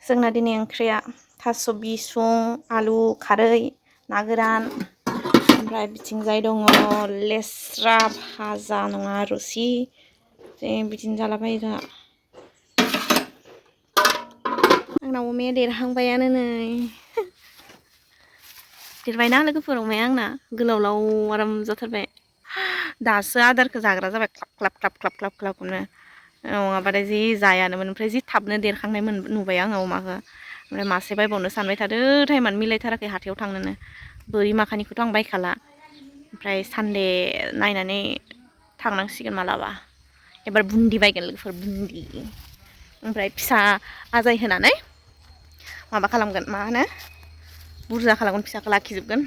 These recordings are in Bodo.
जोंना दिनै ओंख्रिया थास' बिसुं आलु खारै ना गोरान ओमफ्राय बिथिंजाय दङ लेस्रा भाजा नङा रोसि जों बिदिनो जालाबायो जोंहा आंना अमाया देरहांबायानो नै देरबायना लोगोफोर अमाया आंना गोलाव लाव आराम जाथारबाय दासो आदारखौ जाग्रा जाबाय ख्लाब ख्लाब ख्लाब ख्लाब ख्लाबनो नङाबाथाय जि जायानोमोन ओमफ्राय जि थाबनो देरखांनाय नुबाय आङो अमाखौ ओमफ्राय मासे बायबावनो सानबाय थादो टाइमानो मिलायथाराखै हाथायाव थांनोनो बोरै माखानिखौथ' आं बायखाला ओमफ्राय सानदे नायनानै थांनांसिगोन मालाबा एबार बुन्दि बायगोन लोगोफोर बुन्दि ओमफ्राय फिसा आजाय होनानै माबा खालामगोन मा होनो बुरजा खालामगोन फिसाखौ लाखिजोबगोन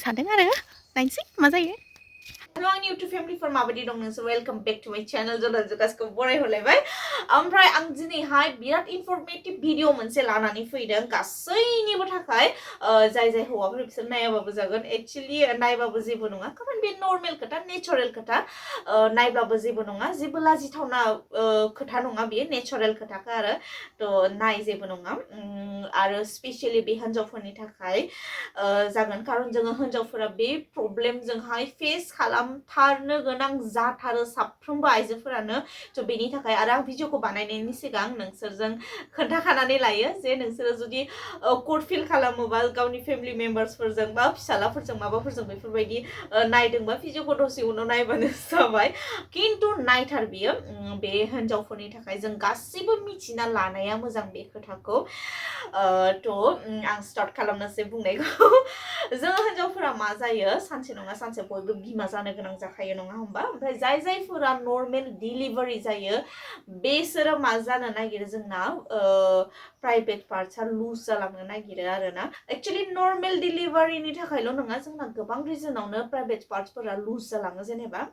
सानदों आरो नायनोसै मा जायो हेलो आंनि इउटुब फेमिलिफोर माबायदि दं नोंसोर वेलकाम बेक टु माय चेनेल जलाजकासखौ बरायहरलायबाय ओमफ्राय आं दिनैहाय बिराद इनफरमेटिभ भिडिअ मोनसे लानानै फैदों गासैनिबो थाखाय जाय जाय हौवाफोर बिसोर नायाबाबो जागोन एक्चुअलि नायबाबो जेबो नङा खारन बे नर्मेल खोथा नेचारेल खोथा नायबाबो जेबो नङा जेबो लाजिथावना खोथा नङा बेयो नेचारेल खोथाखा आरो थ' नाय जेबो नङा आरो स्पेसियलि बे हिन्जावफोरनि थाखाय जागोन खारन जोङो हिन्जावफोरा बे प्रब्लेमजोंहाय फेस खालामथारनो गोनां जाथारो साफ्रोमबो आइजोफोरानो थ' बेनि थाखाय आरो आं भिडिअखौ बानायनायनि सिगां नोंसोरजों खोन्थाखानानै लायो जे नोंसोरो जुदि कट फिल खालामोबा गावनि फेमिलि मेम्बार्सफोरजों बा फिसालाफोरजों माबाफोरजों बेफोरबायदि नायदोंबा भिडिअखौ दसे उनाव नायबानो जाबाय खिन्थु नायथार बियो बे हिन्जावफोरनि थाखाय जों गासैबो मिथिना लानाया मोजां बे खोथाखौ थ' आं स्टार्ट खालामनोसै बुंनायखौ जोङो हिन्जावफोरा मा जायो सानसे नङा सानसे बयबो बिमा जानो गोनां जाखायो नङा होमबा ओमफ्राय जायफोरा नर्मेल डिलिभारि जायो बेसोरो मा जानो नागिरो जोंना प्राइभेट पार्टसा लुज जालांनो नागिरो आरोना एक्चुअलि नर्मेल डिलिभारिनि थाखायल' नङा जोंना गोबां रिजनावनो प्राइभेट पार्टसफोरा लुज जालाङो जेनेबा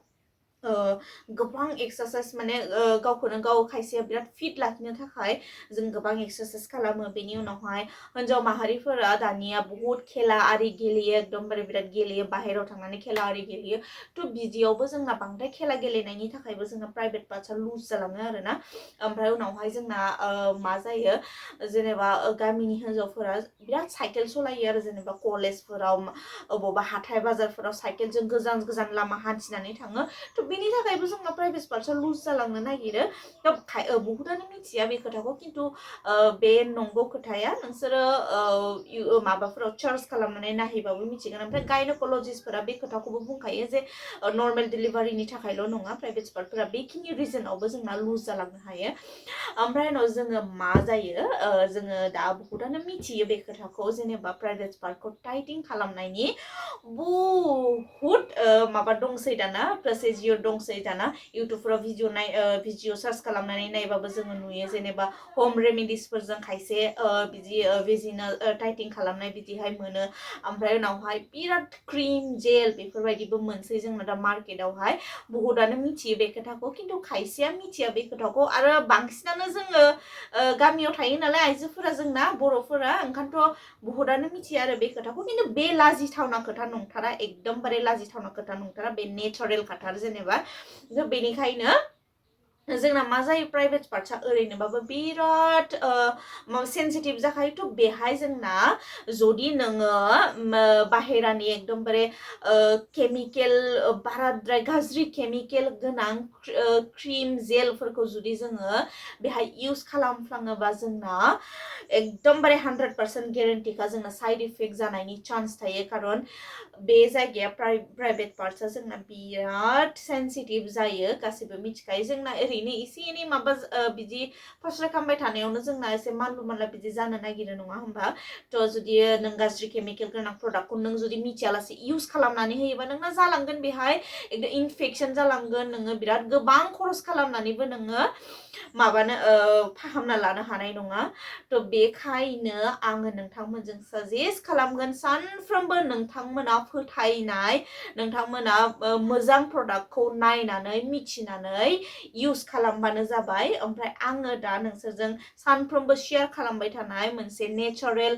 गोबां एक्सारसाइज माने गावखौनो गाव खायसेया बिराद फिट लाखिनो थाखाय जों गोबां एक्सारसाइज खालामो बेनि उनावहाय हिन्जाव माहारिफोरा दानिया बहुत खेला आरि गेलेयो एकदमबारे बिराद गेलेयो बाहेरायाव थांनानै खेला आरि गेलेयो थ' बिदियावबो जोंना बांद्राय खेला गेलेनायनि थाखायबो जोंना प्राइभेट पार्टसा लुज जालाङो आरोना ओमफ्राय उनावहाय जोंना मा जायो जेनेबा गामिनि हिन्जावफोरा बिराद साइकेल सालायो आरो जेनेबा कलेजफोराव अबावबा हाथाय बाजारफोराव साइकेलजों गोजान गोजान लामा हान्थिनानै थाङो थ' बेनि थाखायबो जोंना प्राइभेट पार्टसा लुज जालांनो नागिरो बहुतानो मिथिया बे खोथाखौ खिन्थु बे नंगौ खोथाया नोंसोरो माबाफोराव चार्ज खालामनानै नायहैबाबो मिथिगोन ओमफ्राय गायनोकलजिस्टफोरा बे खोथाखौबो बुंखायो जे नर्मेल डिलिभारिनि थाखायल' नङा प्राइभेट पार्टफोरा बेखिनि रिजनावबो जोंना लुज जालांनो हायो ओमफ्राय उनाव जोङो मा जायो जोङो दा बहुतानो मिथियो बे खोथाखौ जेनेबा प्राइभेट पार्टखौ टाइटिं खालामनायनि बहुद माबा दंसै दाना प्रसिजियर दंसै दाना इउटुबफोराव भिडिअ सार्च खालामनानै नायबाबो जोङो नुयो जेनेबा हम रेमेडिसफोरजों खायसे बिदि भेजिनेल टाइटिं खालामनाय बिदिहाय मोनो ओमफ्राय उनावहाय बिराद क्रिम जेल बेफोरबायदिबो मोनसै जोंना दा मार्केटावहाय बहुतानो मिथियो बे खोथाखौ खिन्थु खायसेया मिथिया बे खोथाखौ आरो बांसिनानो जोङो गामियाव थायो नालाय आइजोफोरा जोंना बर'फोरा ओंखायनोथ' बहुतानो मिथिया आरो बे खोथाखौ खिन्थु बे लाजिथावना खोथा नंथारा एकदमबारे लाजिथावना खोथा नंथारा बे नेचारेल खोथा जेनेबा बेनिखायनो जोंना मा जायो प्राइभेट पार्टसा ओरैनोबाबो बिराद सेन्सिटिभ जाखायोथ' बेहाय जोंना जुदि नोङो बाहेरानि एकदमबारे केमिकेल बाराद्राय गाज्रि केमिकेल गोनां क्रिम जेलफोरखौ जुदि जोङो बेहाय इउज खालामफ्लाङोबा जोंना एकदमबारे 100% गेरेन्टिखा जोंना साइड इफेक्ट जानायनि चान्स थायो खारन बे जायगाया प्राइभेट पार्टसा जोंना बिराद सेन्सिटिभ जायो गासैबो मिथिखायो जोंना ओरैनो एसे एनै माबा बिदि फास्रा खालामबाय थानायावनो जोंना एसे मानलु मानला बिदि जानो नागिरो नङा होमबा थ' जुदि नों गाज्रि केमिकेल गोनां प्रडाक्टखौ नों जुदि मिथियालासे इउज खालामनानै होयोबा नोंना जालांगोन बेहाय एकदम इनफेक्सन जालांगोन नोङो बिराद गोबां खरस खालामनानैबो नोङो माबानो फाहामना लानो हानाय नङा थ' बेखायनो आङो नोंथांमोनजों साजेस्ट खालामगोन सानफ्रोमबो नोंथांमोना फोथायनाय नोंथांमोना मोजां प्रडाक्टखौ नायनानै मिथिनानै इउज इउज खालामबानो जाबाय ओमफ्राय आङो दा नोंसोरजों सानफ्रोमबो शेयार खालामबाय थानाय मोनसे नेचारेल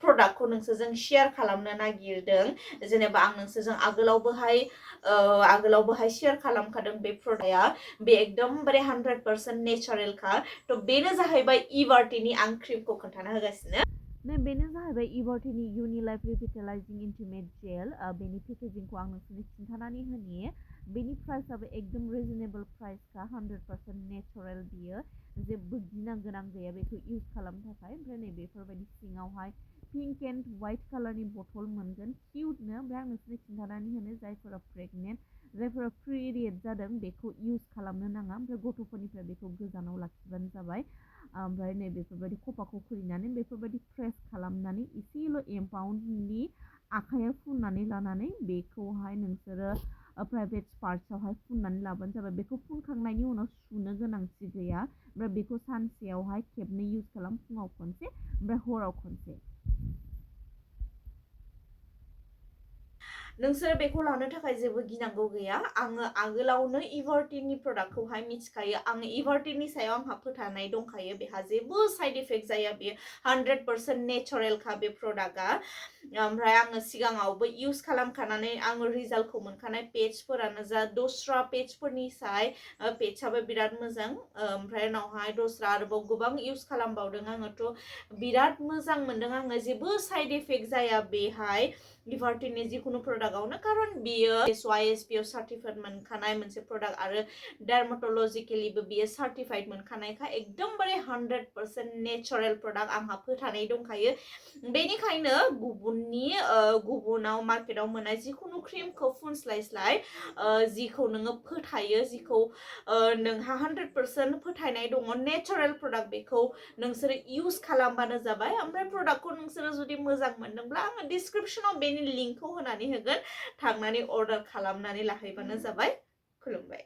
प्रडाक्टखौ नोंसोरजों शेयार खालामनो नागिरदों जेनेबा आं नोंसोरजों आगोलावबोहाय शेयार खालामखादों बे प्रडाक्टआ बे एकदमबारे 100% नेचारेलखा थ' बेनो जाहैबाय इभार्टिनि आं क्रिमखौ खोन्थाना होगासिनो बेनो जाहैबाय इभार्टिनि युनिलाइफ रिभिटेलाइजिं इन्टिमेट जेल बेनि पेकेजिंखौ आं नोंसोरनो खिन्थानानै होनि बेनि प्राइसआबो एकदम रिजनेबल प्राइसखा 100% नेचारेल बियो जेबो गिनां गोनां गैया बेखौ इउज खालामनो थाखाय ओमफ्राय नै बेफोरबायदि सिङावहाय पिंक एन्ड व्हाइट कालारनि बथल मोनगोन किउटनो ओमफ्राय आं नोंसोरनो खिन्थानानै होनो जायफोरा प्रेगनेन्ट जायफोरा पिरियड जादों बेखौ इउज खालामनो नाङा ओमफ्राय गथ'फोरनिफ्राय बेखौ गोजानाव लाखिबानो जाबाय ओमफ्राय नै बेफोरबायदि खफाखौ खुलिनानै बेफोरबायदि प्रेस खालामनानै एसेल' एमाउन्टनि आखाइयाव फुननानै लानानै बेखौहाय नोंसोरो प्राइभेट पार्ट्सआवहाय फुननानै लाबानो जाबाय बेखौ फुनखांनायनि उनाव सुनो गोनांथि गैया ओमफ्राय बेखौ सानसेयावहाय खेबनै इउज खालाम फुङाव खनसे ओमफ्राय हराव खनसे नोंसोरो बेखौ लानो थाखाय जेबो गिनांगौ गैया आङो आगोलावनो इभार्टिनि प्रडाक्टखौहाय मिथिखायो आङो इभार्टिनि सायाव आंहा फोथायनाय दंखायो बेहा जेबो साइड इफेक्ट जाया बेयो 100% नेचारेलखा बे प्रडाक्टआ ओमफ्राय आङो सिगाङावबो इउज खालामखानानै आङो रिजाल्टखौ मोनखानाय पेजफोरानो जा दस्रा पेजफोरनि साय पेजआबो बिराद मोजां ओमफ्राय उनावहाय दस्रा आरोबाव गोबां इउज खालामबावदों आङोथ' बिराद मोजां मोनदों आङो जेबो साइड इफेक्ट जाया बेहाय इभार्टिनि जिखुनु प्रडाक्टआवनो खारन बियो SYSPO सार्टिफाइड मोनखानाय मोनसे प्रडाक्ट आरो डार्माटलजिकेलिबो बियो सार्टिफाइड मोनखानायखा एकदमबारे 100% नेचारेल प्रडाक्ट आंहा फोथायनाय दंखायो बेनिखायनो गुबुनाव मार्केटाव मोननाय जिखुनु क्रिमखौ फुनस्लायस्लाय जिखौ नोङो फोथायो जिखौ नोंहा 100% फोथायनाय दङ नेचारेल प्रडाक्ट बेखौ नोंसोरो इउज खालामबानो जाबाय ओमफ्राय प्रडाक्टखौ नोंसोरो जुदि मोजां मोनदोंब्ला आङो डिसक्रिपसनाव बेनि लिंकखौ होनानै होगोन थांनानै अर्डार खालामनानै लाहैबानो जाबाय खुलुमबाय